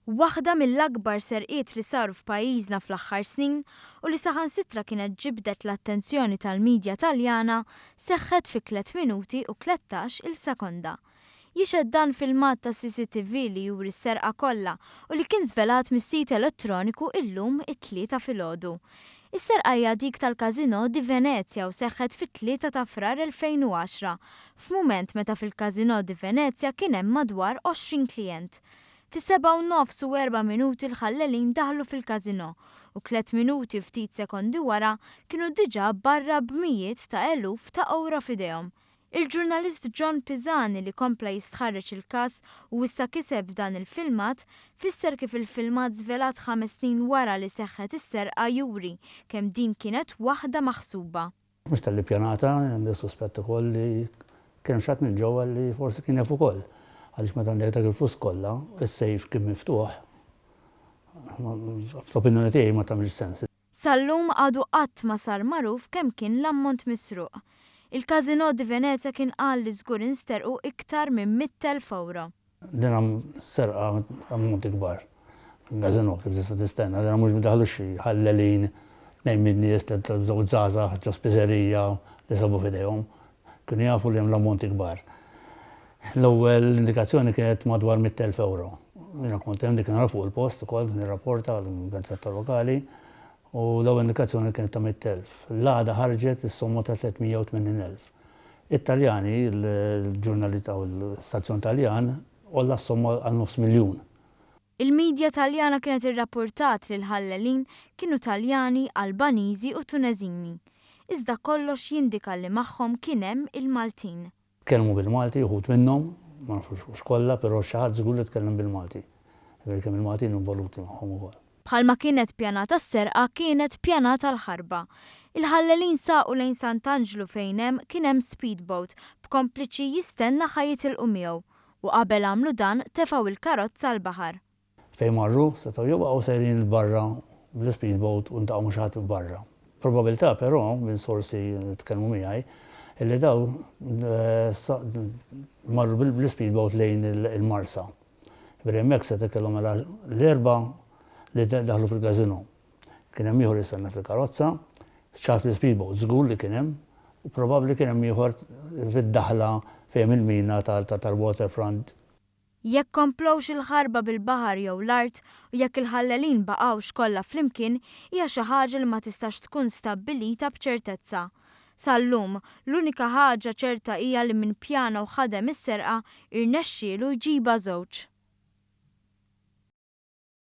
Waħda mill-akbar serqiet li saru f'pajjiżna fl-aħħar snin u li saħansitra kienet ġibdet l-attenzjoni tal-midja Taljana seħħet fi tliet minuti u 13 il sekonda. Jixhed dan filmat ta' CCTV li juri s-serqa kollha u li kien żvelat mis-sit elettroniku Illum it-Tlieta filgħodu. Is-serqa hija dik tal-Casino di Venezia u seħħet fit-3 ta' Frar 2010, f'mument meta fil-Casino di Venezia kien hemm madwar 20 klijent. Fis-sebgħa u nofs u erba' minuti l-ħallelin daħlu fil-każinò u tliet minuti u ftit sekondi wara kienu diġà barra b'mijiet ta' eluf ta' ewro f'idejhom. Il-ġurnalist John Pisani li kompla jistħarreġ il-każ u issa kiseb dan il-filmat, fisser kif il-filmat żvelat ħames snin wara li seħħet is-serqa juri kemm din kienet waħda maħsuba. Mhux talli ppjanata, għandi suspett ukoll li kien hemm xi ħadd minn ġewwa li forsi kien jaf ukoll. Għaliex meta għandek dak il-flus kollha, is-safe kien miftuħ, fl-opinjoni tiegħi ma tagħmilx sens. Sal-lum għadu qatt ma sar magħruf kemm kien l-ammont misruq. Il-Casino di Venezia kien qal li żgur insterqu iktar minn 100,000 ewro. Din serqa ammonti kbar. Gażinò kif tista' tistenna, din mhux daħlu xi ħallelin tnejn min-nies, żewġ żgħażagħ ġo spiżerija li sabu f'idejhom. Kienu jafu li hemm l-ammonti kbar. L-ewwel indikazzjoni kienet madwar 100,000 ewro. Jiena kont hemm dik nhar fuq il-post ukoll nirrapporta għall-gazzetta lokali u l-ewwel indikazzjoni kienet ta' 100,000. L-għada ħarġet is-somma ta' 380,000. It-Taljani, il-ġurnali ta' l-istazzjon Taljan, għolla s-somma għal nofs miljun. Il-midja Taljana kienet irrappurtat li l-ħallelin kienu Taljani, Albaniżi u Tuneżini. Iżda kollox jindika li magħhom kien hemm il-Maltin. Tkellmu bil-Malti, uħud minnhom, ma nafux hux kollha, però xi ħadd żgur li tkellem bil-Malti. Jiġifieri kemm il-Maltin involuti magħhom ukoll. Bħalma kienet pjanata s-serqa kienet pjanata l-ħarba. Il-ħallelin saqu lejn Sant'Anġlu fejn hemm kien hemm speedboat b'kompliċi jistenna ħa jitilqu miegħu. U qabel għamlu dan tefgħu l-karozza l-baħar. Fejn marru, setgħu jew baqgħu sejrin 'il barra bl-ispeedboat u ntaqgħu ma' xi ħadd barra. Probabilità però, minn sorsi li tkellmu miegħi, illi dawn marru bl-ispeedboat lejn il-Marsa. Jiġifieri hemmhekk seta' kellhom mela l-erbgħa li daħlu fil-każinò. Kien hemm ieħor jistenna fil-karozza, xi ħadd fl-ispeedboat żgur li kien hemm, u probabbli kien hemm ieħor fid-daħla fejn hemm il-mina tal-waterfront. Jekk komplewx il-ħarba bil-baħar jew l-art u jekk il-ħallelin baqgħux kollha flimkien hija xi ħaġa li ma tistax tkun stabbilita b'ċertezza. Sal-lum, l-unika ħaġa ċerta hija li min ppjana u ħadem is-serqa irnexxielu jġibha żewġ.